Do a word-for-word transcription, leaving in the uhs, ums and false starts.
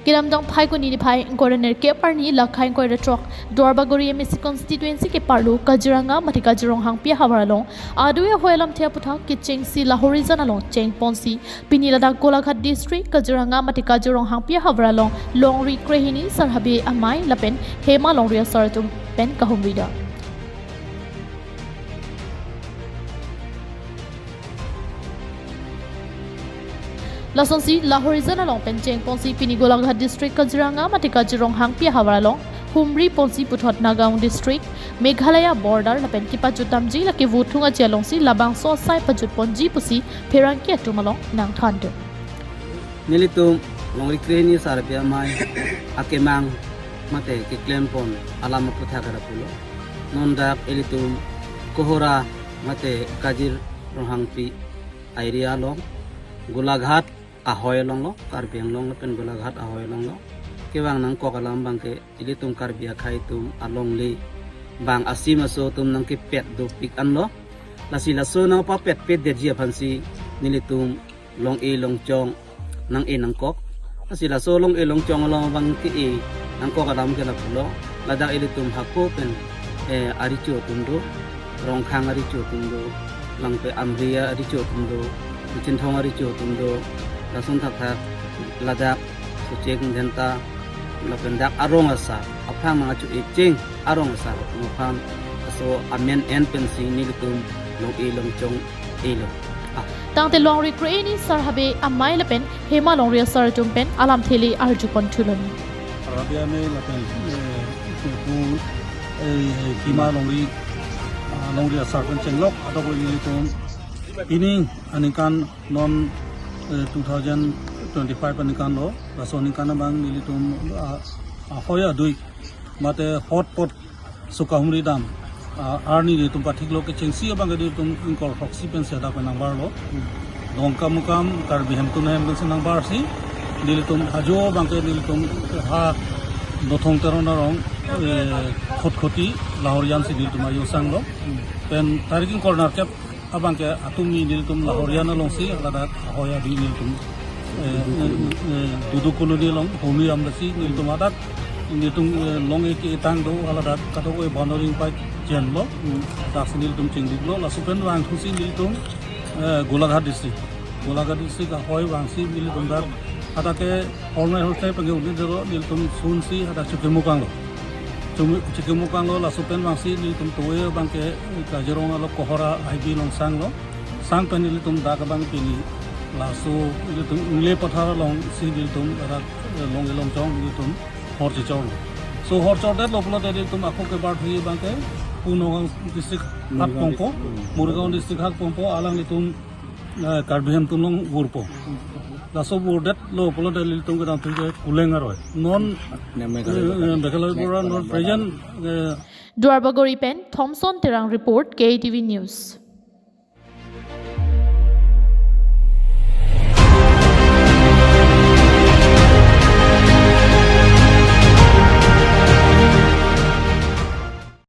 Kedamtang Phaikuni niphai ingkoi ra nerkep arni lakhai ingkoi ra throk Duarbagori M A C constituency keparlo Kaziranga mate Kazironghangpi ahavar along adui ahoi alamthe aputhak kechengsi Lahorijan along chengponsi pini ladak Golaghat district Kaziranga mate Kazironghangpi ahavar along longri krehini Sarhabe Amei lapen Hema Longri asar atum pen kahumri dam. Lasonsi Lahorijan along pen chengponsi pini Golaghat district Kaziranga mate Kazironghangpi ahavar along humri ponsi puthot Nagaon district Meghalaya border lapen kepajut damji lake vothung aji alongsi labangso asai pajutponji pusi pherangke atum along nangthandun. Nelitum longri krehini Sarhabe Amei akemang mate keklempon alam aputhak ra pulo. Non dak ilitum Kohora mate Kazironghangpi area along, Golaghat ahoi along lo, Karbi Anglong lapen Golaghat ahoi along lo. Kevang nangkok alam abangke ilitum Karbi akhei atum alongle abang asim aso atum nangkepet dopik anlo. Lasi laso nangpapetpet detji aphansi nelitum long-e longchong nang-e nangkok. Lasi laso long-e longchong along abang ke-e nangkok alam ke lapulo. Ladak ilitum hako pen, eh, arecho atum do, Rongkhang arecho atum do, Langpe Amri arecho atum do, Chinthong arecho atum do, lason thakthak ladak Socheng Dhenta lapen dak arong asar aphrang nangcho-e cheng arong asar atum aphan laso amen en pensi nelitum long-e longchong elo. Ah. Tangte longri krehini Sarhabe Amei lapen Hema Longri asar atum pen alamthe le arjupon thulon. Sarhabe Amei lapen, eh, pu, eh, Hema Longri, ah, Longri asar pen chenglok adok nelitum pini aningkan non, eh, two thousand twenty-five aningkan lo, laso aningkan abang nelitum, ah, ahoi adui mate hotpot sukahumri dam, ah, arni nelitum pathiklo kechengsi abang nelitum ingkoi ra throksi pensi hadak pen nangbarlo. Dongkamukam Karbi hemtun hem pensi nangbarsi nelitum ajo abangke nelitum ha Nothong Teron arong, eh, Khotkhoti Lahorijan si nelitum ajo sanglo. Pen tarik ingkoi ra nerkep abangke atum ni nelitum Lahorijan alongsi ladak ahoi adui nelitum, eh, eh, eh, Dudu Colony along humri dam lasi nelitum hadak nelitum, eh, long-e ketang do ladak kadokave boundary pai chenlo. Daksi nelitum chengduklo laso pen vangthusi nelitum, eh, Golaghat district, Golaghat district ahoi vangsi nelitum dak hadak ke Hornai Hornai pengen unit dolo nelitum sunsi hadak Chukimukang lo. Chumi-, Chukimukang lo laso pen vangsi nelitum toe abangke Kazirong along Kohora I B along sanglo. Sang pen nelitum dak abang pini laso nelitum Ingle Pathar alongsi nelitum hadak, eh, long-e longchong nelitum hor chechorlo. So hor chordetlo pulote nelitum ako kebar thuji abangke pu Nagaon district hak pongpo, Morigaon district hak pongpo, alanglitum eh, Karbi hemtun along vurpo. Laso vurdetlo pulote nelitum kedamthu ke kuleng aroi. Non, eh, Meghalaya border non present, eh, Duarbagori pen Thomson Terang report, K A T V News.